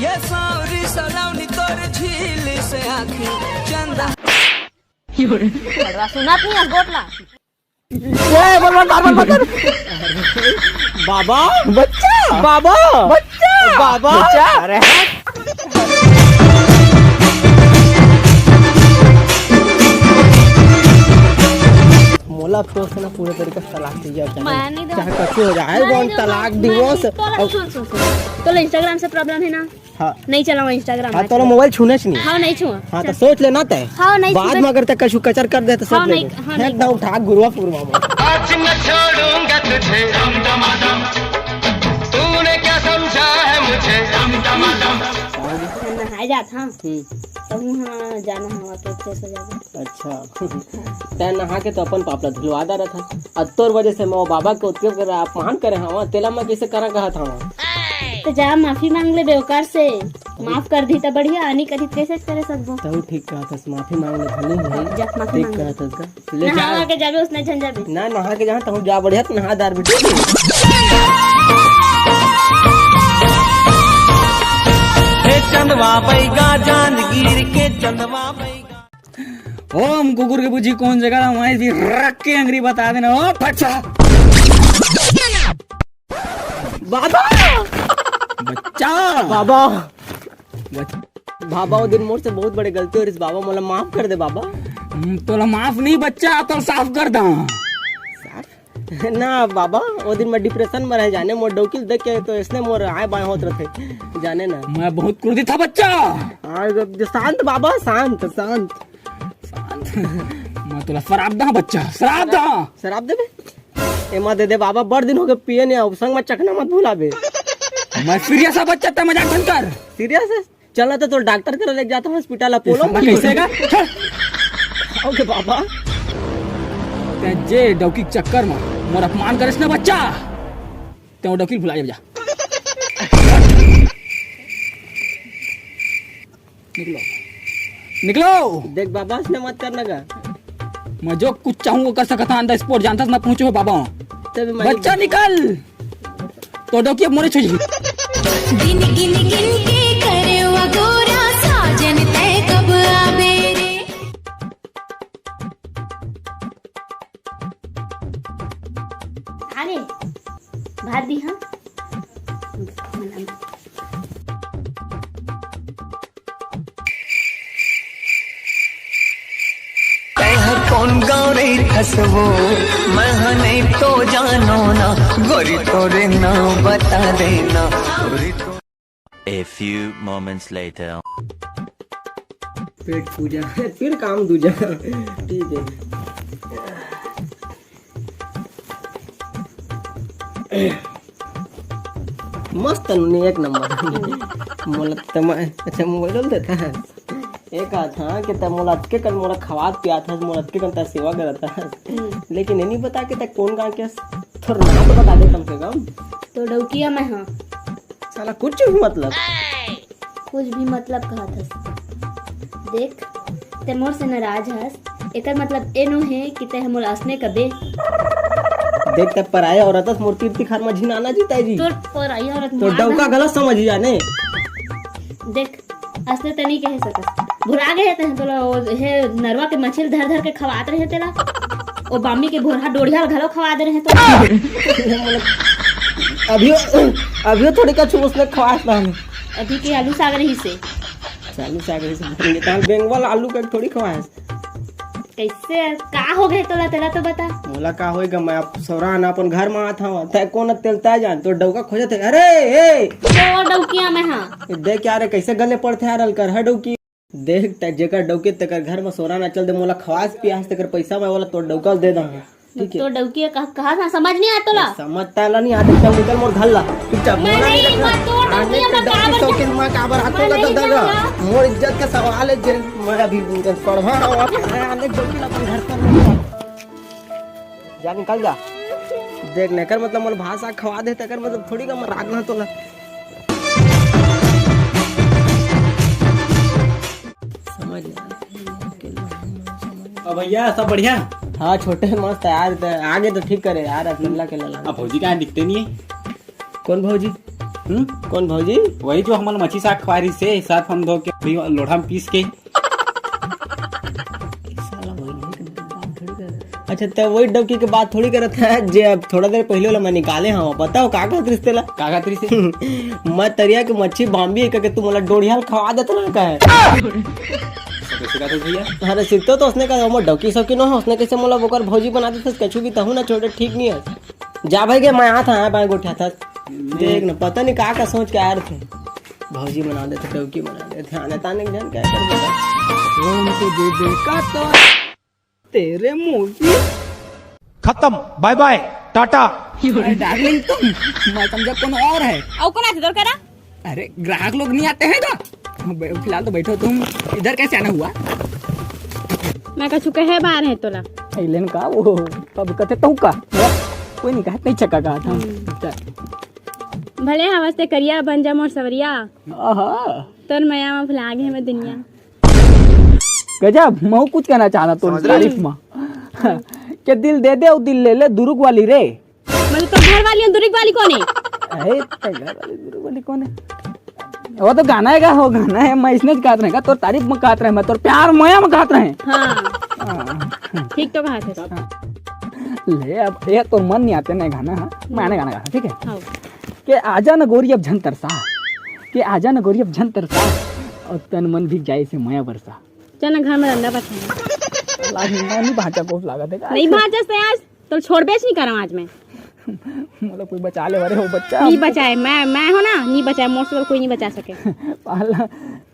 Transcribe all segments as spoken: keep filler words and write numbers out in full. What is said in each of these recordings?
ये सावरी सलावनी तोर झील से आँखी चंदा। बड़वा सुनत नहीं है गोटला। ए, बोल, बोल, बार, बार, बार, बार। बाबा, बच्चा, बाबा, बच्चा, बाबा, बच्चा। अरे, मोला अब तोर से ना पूरे तरीका से तलाक चाहिए अब। मैं नहीं दूँ। चाहे कुछ हो जाए, मैं कौन नहीं तलाक, दूँगा। divorce, मैं नहीं, तोला अब सुन, सुन, सुन। तोला Instagram से problem है ना? हाँ। नहीं चलाऊँ Instagram हाँ, आज। तोला मोबाइल छूने से नहीं। हाँ, नहीं छूँ। हाँ, तो सोच लेना तय। हाँ, नहीं बाद छूबे। में अगर तय कछु कचर कर दे तो सोच हाँ, ले। नहीं, हाँ, नहीं। फेंक दाऊँ, उठा गुरुआ फुरुआ में। आज न छोड़ूंगा तुझे। तूने क्या समझा है मुझे? नहाए जात हाँ। तब वहाँ जाना हवा तो fresh हो जाबे। अच्छा। तै नहा के तो अपन पाप ला धुलवा डारत हस। अउ तोर वजह से मैं वो बाबा के ओतके कर अपमान करे हवा, तेला मैं कैसे करा कहत हवा? तो जा माफी मांग ले बेवकार से। माफ कर दी तो बढ़िया, आनी करी तो कैसे करे सकबो? तहू ठीक कहत हस, माफी मांग ले भली होही। जा, माफी ठीक मांग ले। कहत हस का? ले जा। नहा के जाबे उसने झंझा भी। ना, नहा के जहाँ तहूँ जा बढ़िया, तो नहा डार बेटी। हे चंदवा बैगा जान गिर के चंदवा बैगा। ओम कुकुर के पूछी कौन जगह था, वहीं भी रख के अंगरी बता देना। ओ फटसा। बाबा, बच्चा। बाबा, बाबा, वो दिन मोर से बहुत बड़े गलती हो रही बाबा, मोला माफ कर दे बाबा। हम्म, तोला माफ नहीं बच्चा, तो साफ कर दा। ना बाबा, वो दिन मैं depression में रहे जाने, मोर डौकी ल देख के तो इसने मोर आए बाएं होत रहते जाने ना। मैं बहुत क्रोधी था बच्चा। हाँ, शांत बाबा, शांत, शांत। मैं तोला शराब दा बच्चा, शराब दा। शराब देबे? एमा दे दे बाबा, बड़ दिन हो गए पिए नहीं, अब संग में चखना मत भुलाबे। मैं सीरियस है बच्चा, ते मजाक बंद कर। सीरियस है? चला तो तोर डॉक्टर करा लेके जाता हूँ हॉस्पिटल अपोलो मैं में। कैसे का? ओके बाबा। ते जे डौकी के चक्कर में मोर अपमान करिस ना बच्चा, ते वो डौकी ल भुला जा। निकलो, निकलो। देख बाबा, इसने मत करना का। मैं जो कुछ चाहूँ वो कर सकता हूँ, on the spot जानता मैं पहुँचो बाबा। तभी मैं बच्चा निकल, तो डौकी अब मोरे छुई। दिन गिन गिन के करे वा गोरा साजन तय कब आबे रे। अरे भात दी हाँ। तैं ह कौन गाँव रहिथस वो, मैं ह नहीं तो जानो ना, गोरी तोरे नाव बता देना। गोरी तो A few moments later. पेट पूजा फिर काम दूजा। ठीक है। मस्त नूनी, एक नंबर। मोला तमा अच्छा मोबाइल देता है। एक कहा था कि तब मोला अतके कन मोला खवात पियात हस, मोला अतके कन तें सेवा करत हस। लेकिन ये नहीं बता कि तें कौन गाँव के हस? थोड़ा नाम तो बता दे कम से कम। तो डौकिया मैं हाँ। साला कुछ भी मतलब। कुछ भी मतलब कहत हस। देख, ते मोर से नाराज हस, एकर मतलब ए नो हे कि ते हमोला असने कबे। देख, ते पराया औरत हस, मोर तीर तिखार म झिनाना जीता जी। तोर पराया औरत तो डौका गलत समझ जाने। देख, असने ते नहीं कह सकस। भुला गए ते तोला हे नरवा के मछली धर धर के खवात रहे तेला। ओ बामी के भोरहा डोढ़िया घलो खवा दे रहे तो। अभी अभी थोड़ी का छुस ने खवास ना। अभी के आलू साग रही से। चालू साग रही से बोलेंगे, ताल बेंगवाल आलू का थोड़ी खवास। कैसे का हो गए तोला, तेला तो बता। मोला का होएगा, मैं अब सौरान अपन घर में आत हूँ, तय कौन तेल तय जान, तो डौका खोजत है। अरे ए, तो डौकिया मैं हाँ। देख यार, कैसे गले पड़ते यार, अलकर है डौकी। देख, तय जेकर डौकी तेकर घर में सौरान चल दे, मोला खवास पियास तेकर पैसा मैं वाला तो डौका दे दा। ठीक है। तो डौकिया कहा, कहा था, समझ नहीं आता तोला। समझता ला नहीं आते, चल निकल मोर घर ला। चुपचाप मैं मोला नहीं, निकल। मैं तोड़ आने डौकिया के मैं डौकी काबर शौकीन माँ काबर हाथ मैं लगा नहीं दगा। जाऊँगा। मोर इज्जत का सवाल है जे मैं अभी पढ़वा आने डौकी अपन घर पर। जा निकल जा। देख, नेकर मतलब मोला भात साग खवा दे, तेकर मतलब थोड़ी का मैं राग ना तोला। समझ ले। अब भैया सब बढ़िया। हाँ छोटे मस्त यार, ते आगे तो ठीक करे यार, अब अल्लाह के लाला। अब भौजी कहाँ दिखते नहीं है? कौन भौजी? हम्म? कौन भौजी? वही जो हमन मच्छी साग खवा रही से, सर्फ हम धो के, वही लोढ़ा में पीस के। साला वही डौकी के बात थोड़ी करत। अच्छा, त वही डौकी के बात थोड़ी करत है, जे अब थोड़ा देर पहले वाला मैं निकाले हूँ। पता हो का कहत रिस तेला? का कहत रिस? मैं तरिया के मच्छी बाम्बी है करके तू मोला डोढ़ियाल खवा देत रहा का है? कैसे कहत रिस भैया? अरे सिरतो तो उसने कहा, "मोर डौकी शौकी न हो, उसने कैसे मोला ओकर भौजी बना देथस, कछु भी तहू ना छोटे, ठीक नहीं है।" जा भाई के मैं हाथ आया बाय गोठिया था। देख ना, पता नहीं का का सोच के आ रहे थे। भौजी बना देते, डौकी बना देते, आने ताने के जन क्या कर देता। कौन को दे दे का तो तेरे मुंह की। खत्म, बाय बाय, टाटा। अरे डार्लिंग तुम, मैं समझा कौन और है। और कौन आते तोर करा? अरे ग्राहक लोग नहीं आते हैं तो? बै-, फिलहाल तो बैठो तुम, इधर कैसे आना हुआ? मैं कछु कहे बार है तोला। अइलेन का वो, कब कथे तू का? कोई नहीं कहा, नहीं छक्का कहा था। हम्म। चल। भले हवस ते करिया बन जा मोर सवरिया। आहा। तोर मया म भुला गे मैं दुनिया। गजब, मैं कुछ कहना चाहता तोर समझ रहे? तारीफ में। के दिल दे दे और दिल ले ले दुरुग वाली रे। मतलब तो घर वाली और दुरुग वाली कौन है? अरे, तो घर वाली दुरुग वाली कौन है? वो तो गाना है का? हो गाना है, मैं इसने गात रहे का, तोर तारीफ में गात रहे, मैं तोर प्यार मया में गात रहे। हाँ। हाँ। ठीक तो कहा था। हाँ। ले अब ये तो मन नहीं आते ना गाना, हाँ? मैं गाना गाना, ठीक है? हाँ। के आजा न गोरी अब झन तरसा, के आजा न गोरी अब झन तरसा, और तन मन भी जाए से मया बरसा। चल ना घर में रंदा बचा। लाग नहीं, नहीं भांचा को लागत है का? नहीं भांचा से आज। तो छोड़बेच नहीं करम आज मैं। मोला कोई बचा ले, अरे हो बच्चा। नहीं बचाए, मैं, मैं हो ना, नहीं बचाए, मोर से कोई नहीं बचा सके। पाला,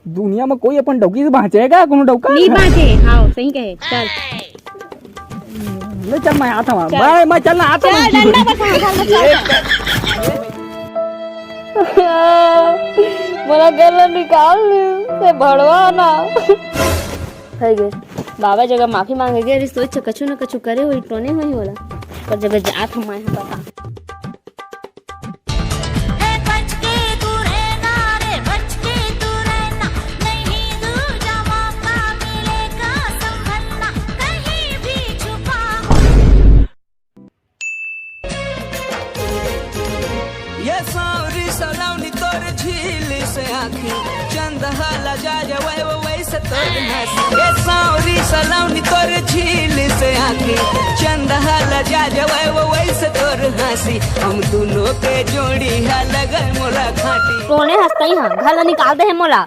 दुनिया में कोई अपन डौकी से बांचे का? कोनो डौका? नहीं बांचे, हाँ, सही कहे, चल। ले चल, मैं आता हूँ। चल। मैं, मैं चल ना, आता हूँ। चल, डंडा बचा, चल, बचा, चल। मोला घर ला निकाल ले, से भड़वा ना। है गे। बाबा जगह माफी मांगे गे, रिस तो कछु न कछु करे होही, टोने होही ओला। पर जगह जात हम आए हैं, बता। ए, बच के तू रहना रे, बच के तू रहना, नहीं दूर जमा का मिलेगा संभलना, कहीं भी छुपा हो। ये सांवरी सलोनी तोर झील से आँखी, चंद हाला जा जवाए वो वैसे तोर हंसी। ये सांवरी सलोनी तोर झील से आँखी, चंद हाला जा जवाए वो वैसे तोर हंसी। हम दोनों के जोड़ी है लगल मोला खाटी। कोने हंसतई हाँ, घर ला निकाल दे है मोला।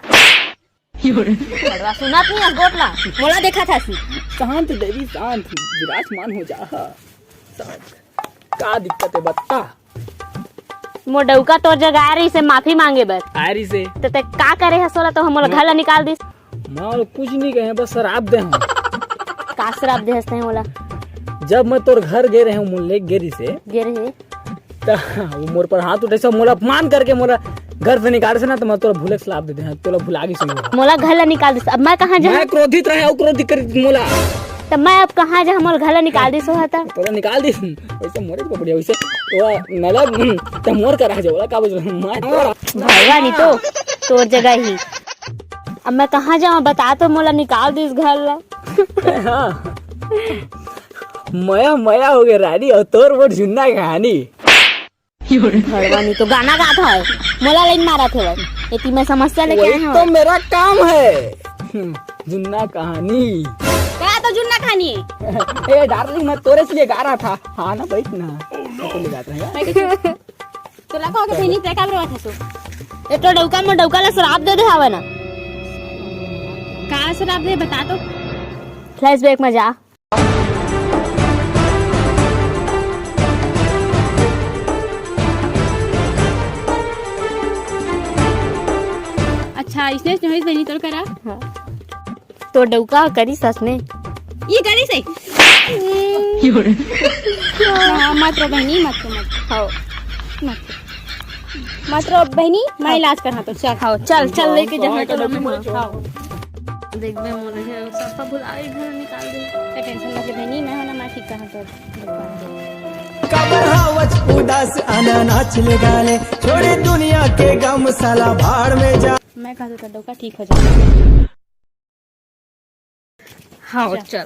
बड़वा सुनत नहीं है गोट ला, मोला देखा था सी। शांत देवी शांत, विराजमान हो जा। शांत। का दिक्कत है बता? मोर डौका तोर जगह आ रही से माफी मांगे बर। आ रही से। तो ते का करे हस ओला तो हम ओला घर ला निकाल दिस। मैं ओला कुछ नहीं कहे, बस श्राप दे हम। का श्राप दे हस तैं ओला? जब मैं तोर घर गे रहे हूँ, मुन ले गे रही से। गे रहे। त वो मोर पर हाथ उठे से, मोला अपमान करके मोला घर से निकाले से ना, तो मैं तोला भूले के श्राप दे दे, हाँ, तोला भुला गे सुन। मोला घर ला निकाल दिस, अब मैं कहाँ जाऊँ? मैं क्रोधित रहे, अउ क्रोधित कर मोला। त मैं अब कहाँ जाऊँ, मोला घर ला निकाल दिस हो त। तोला निकाल दिस, वैसे मोरे को बढ़िया, वैसे तो मतलब, त मोर करा जाओ, का बोल मैं। भगवान ही तो, तोर जगह ही। अब मैं कहाँ जाऊँ, बता तो, मोला निकाल दिस घर ला। हाँ। मया, मया हो गए रानी, और तोर मोर जुन्ना कहानी। भड़वा नहीं तो गाना गात है, मोला लाइन मारत है भाई। एती मैं समस्या लेके आए वही हूँ। तो मेरा काम है। हम्म, जुन्ना कहानी। का तो जुन्ना कहानी है? ए डार्लिंग, मैं तोरे लिए गा रहा था। हाँ ना, बैठ ना। मैं तो ले गाता है। मैं कुछ तोला का हो गया बहनी, ते का रोवत हस? ए तो डौका, मोर डौका ला श्राप दे दे हवे ना। का श्राप दे, बता तो। फ्लैशबैक में जा। अच्छा, इसने, इसने होइस बहनी तोर करा? हाँ। तो डौका करिस असने। ये करिस है। हाँ, मत रो बहनी, मत रो, मत रो। हाँ। मत रो। मत रो बहनी, मैं हाँ। इलाज कर, हाँ, तो चल। हाँ, चल, चल, लेके जा। हाँ, तो मैं, हाँ। देख बे, मोर है, सब भुला के घर निकाल दे। ते टेंशन मत ले बहनी, मैं हूं ना, मैं ठीक कहां तो। काबर हावच उदास अनानाच ले गाले, छोड़े दुनिया के गम साला भाड़ में जा। मैं कहा तो डौका ठीक हो जाए। हाँ, चल। चल।